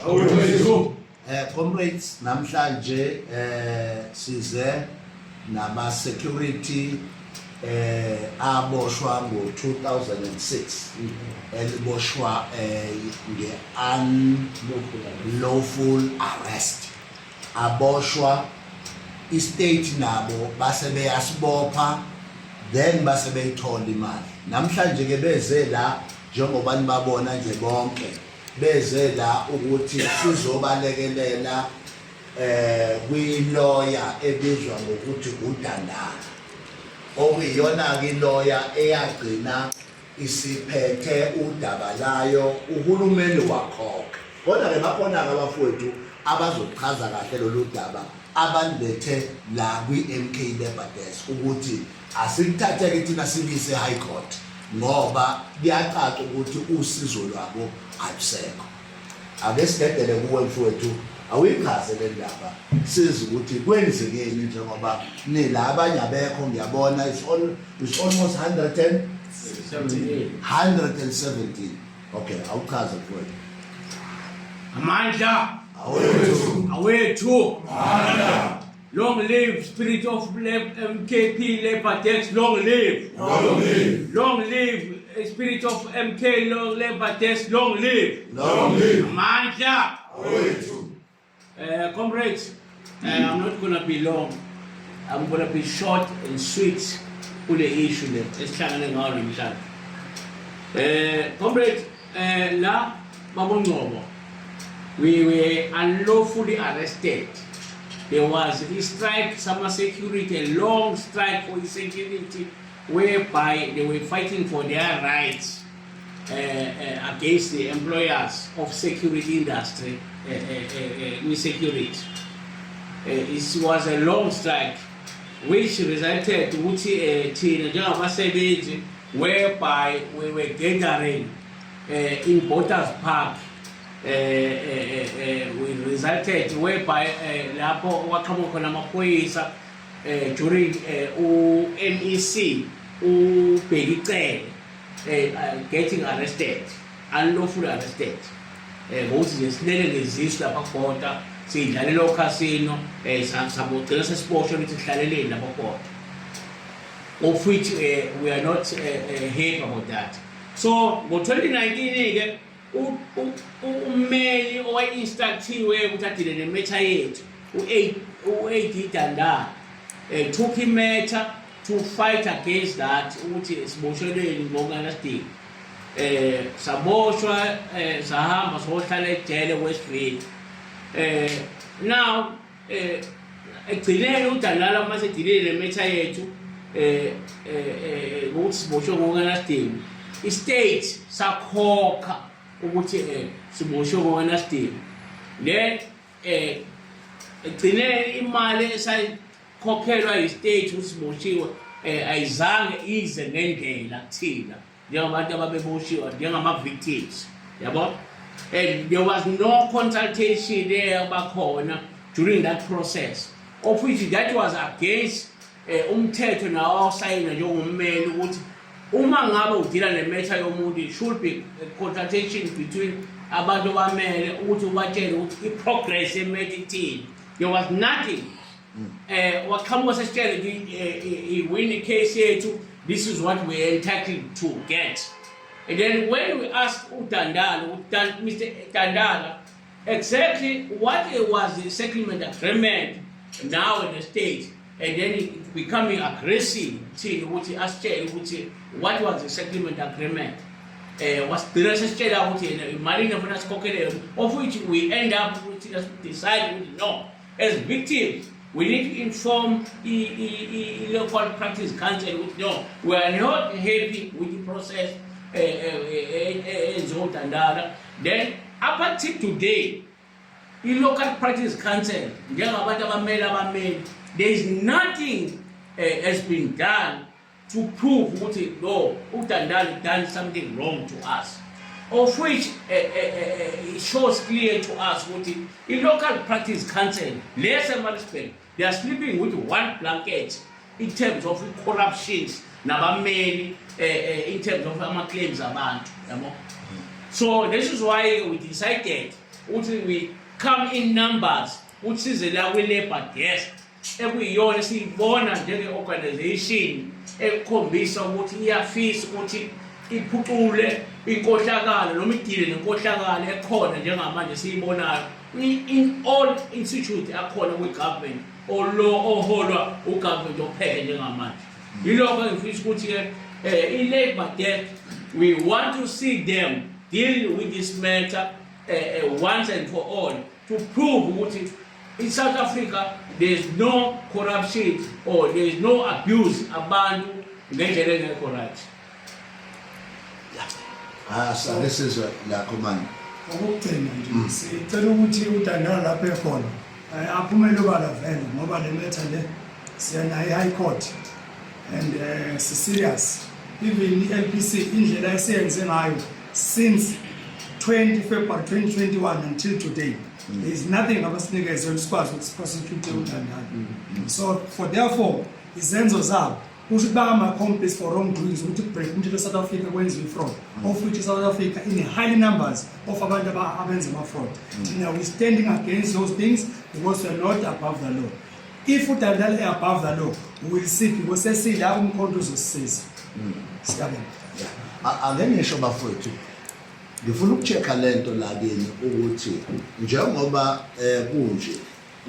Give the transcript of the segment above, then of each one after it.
Awethu. Comrades, namhlanje size nama security aboshwa ngo-2006, eliboshwa nge unlawful arrest. Aboshwa i-state nabo base beyasibopha, then base beyithola imali. Namhlanje ke beze la, njengoba nibabona nje bonke, beze la ukuthi sizobalekelela kwiloya ebizwa ngokuthi uDandala, okuyiyona ke iloya eyagcina isiphethe udaba layo, uhulumeni wakhokha. Kodwa ke bakhona-ke abafowethu abazochaza kahle lolu daba abanilethe la kwi-MK Labour Desk, ukuthi asikuthatheke thina sikuyise e-High Court, ngoba kuyacaca ukuthi usizo lwabo alusekho. Ake sidedele kuwe, mfowethu, awuyichaze le ndaba, sizi ukuthi kwenzekeni, njengoba nila, abanye abekho, ngiyabona it's almost 100 and 117. Okay, awuchaze, mfowethu. Amandla. Awethu. Awethu. Long live spirit of MKP Labour Desk. Long live. Long live. Long live spirit of MK Long Labour Desk. Long live. Long live. Amandla. Awethu. Comrades, I'm not gonna be long. I'm gonna be short and sweet kule issue le esihlangane ngayo namhlanje. Comrade, la baboNgcobo, we were unlawfully arrested. There was a strike, summer security, a long strike for security, whereby they were fighting for their rights against the employers of security industry, with security. It was a long strike, which resulted ukuthi thina njengabasebenzi, whereby we were gathering in Botha's Park, we resulted whereby lapho kwaqhamuka khona amaphoyisa during u-MEC uBheki Cele getting arrested, unlawfully arrested, ngokuthi nje silele ngezisu lapha kubhoda, siyidlalela okhasino, sabogcina sesiboshwe ukuthi sihlaleleni lapha kubhoda, of which we are not happy about that. So ngo-2019 ke ummeli owaye-instructiwe ukuthi adile ne-matter yethu, u-AD Dandala, took i-matter to fight against that, ukuthi siboshelweni ngokungenasidingo. Saboshwa, sahamba sohlala ejele Westville. Now ekugcineni uDandala uma sedilile le matter yethu ukuthi siboshwe ngokungenasidingo, i-state sakhokha ukuthi siboshwe ngokungenasidingo. Then ekugcineni imali esayikhokhelwa yi-state ukuthi siboshiwe ayizange ize ngendlela kuthina njengabantu ababeboshiwe, njengama-victims, yabo, and there was no consultation eyabakhona during that process, of which that was against umthetho nawo awusayina njengommeli, ukuthi uma ngabe udila ne-matter yomuntu, it should be a consultation between abantu abamele, ukuthi ubatshele ukuthi i-progress ye-matter ithini. There was nothing. Waqhamuka sesitshele i-win case yethu, this is what we are entitled to get. And then when we asked uDandala, Mr. Dandala, exactly what was the settlement agreement now in the state, and then it becoming aggressive thina ukuthi asitshele ukuthi what was the settlement agreement, wasigcina sesitshela ukuthi yena imali efuna sikhokhele yona, of which we end up ukuthi decide ukuthi no, as victims we need to inform i-local practice council ukuthi no, we are not happy with the process enziwa uDandala. Then up until today, i-local practice council, njengabantu abamele abameli, there is nothing has been done to prove ukuthi no, uDandala done something wrong to us, of which it shows clear to us ukuthi i-local practice council leseMaritzburg, they are sleeping with one blanket in terms of corruptions nabameli, in terms of ama-claims abantu, yabo. So this is why we decided ukuthi we come in numbers ukuthi size la kwi-labor desk ekuyiyona esiyibona njenge-organization ekukhombisa ukuthi iyafisa ukuthi iphucule inkohlakalo noma idile nenkohlakalo ekhona njengamanje siyibonayo in all institute akhona kwi-government olo oholwa ugovernment ophethe njengamanje. Yilokho engifisa ukuthi-ke i-labor desk, we want to see them deal with this matter once and for all to prove ukuthi in South Africa there is no corruption or there is no abuse abantu ngendlela engekho right. Ah, sake sizwe lakho manje. Okokugcina nje sicela ukuthi uDandala lapho ekhona aphumele obala vele ngoba le matter le siya nayo i-high court and si-serious. Even i-LPC indlela esiyenze ngayo since 20 February 2021 until today, there is nothing abasinikeze ukuthi sikwazi ukuthi siprosecute uDandala. So for therefore izenzo zabo kusho ukuthi bangama-accomplice for wrongdoings ukuthi kubreak umthetho e-South Africa kwenziwe i-fraud, of which i-South Africa ine-highly numbers of abantu abenza ama-fraud. Thina we standing against those things because we are not above the law. If uDandala e-above the law, we will see because sesila uMkhonto uzosisiza. Siyabonga. Ake ngisho bafowethu, ngifuna ukucheck-a lento la kini ukuthi njengoba kunje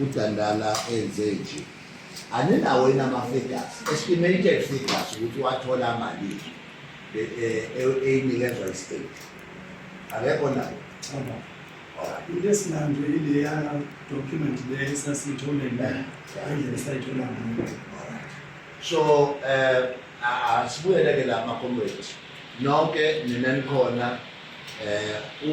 uDandala enze nje, aninawo yini ama-figures, estimated figures ukuthi wathola malini eyinikezwa i-state? Akekho nayo? Chaba. Into esinayo nje ileya document le esasiyithole la, indlela esayithola ngayo. So asibuyele ke la ma-comrades nonke nina nikhona,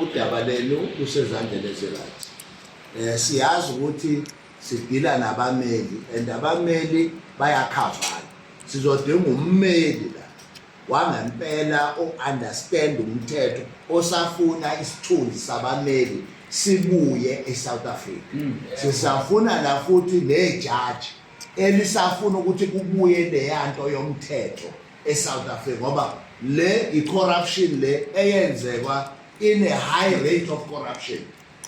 udaba lenu lusezandleni ezi-right. Siyazi ukuthi sidila nabameli and abameli bayakhavana. Sizodinga ummeli la wangempela o-understand umthetho, osafuna isithunzi sabameli sibuye eSouth Africa. Sisafuna la futhi nejaji elisafuna ukuthi kubuye leyanto yomthetho eSouth Africa, ngoba le i-corruption le eyenzekwa in a high rate of corruption,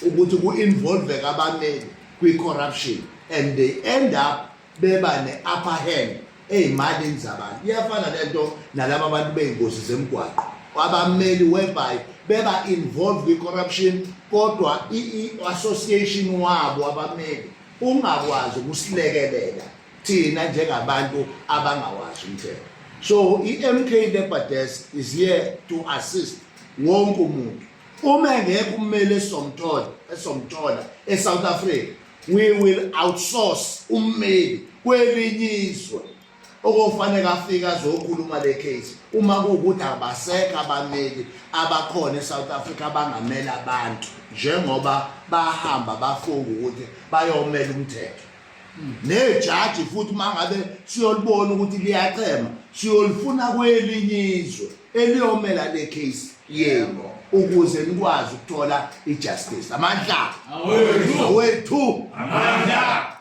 ukuthi ku-involve abameli kwi-corruption and they end up beba ne-upper hand ey'malini zabantu. Iyafana lento nalaba abantu bey'ngozi zemgwaqo, abameli whereby beba involved kwi-corruption, kodwa i-association wabo abameli ungakwazi ukusilekelela thina njengabantu abangawazi umthetho. So i-MK Labour Desk is here to assist wonke umuntu. Uma engekho ummeli esomthola eSouth Africa, we will outsource ummeli kwelinye izwe okufanele afike azokhuluma le case, uma kuwukuthi abasekho abameli abakhona eSouth Africa abangamela abantu, njengoba bahamba bafunga ukuthi bayomela umthetho. Nejaji futhi, uma ngabe siyolibona ukuthi liyachema, siyolifuna kwelinye izwe eliyomela le case yenu ukuze nikwazi ukuthola ijustice. Amandla Awethu. Awethu. Amandla.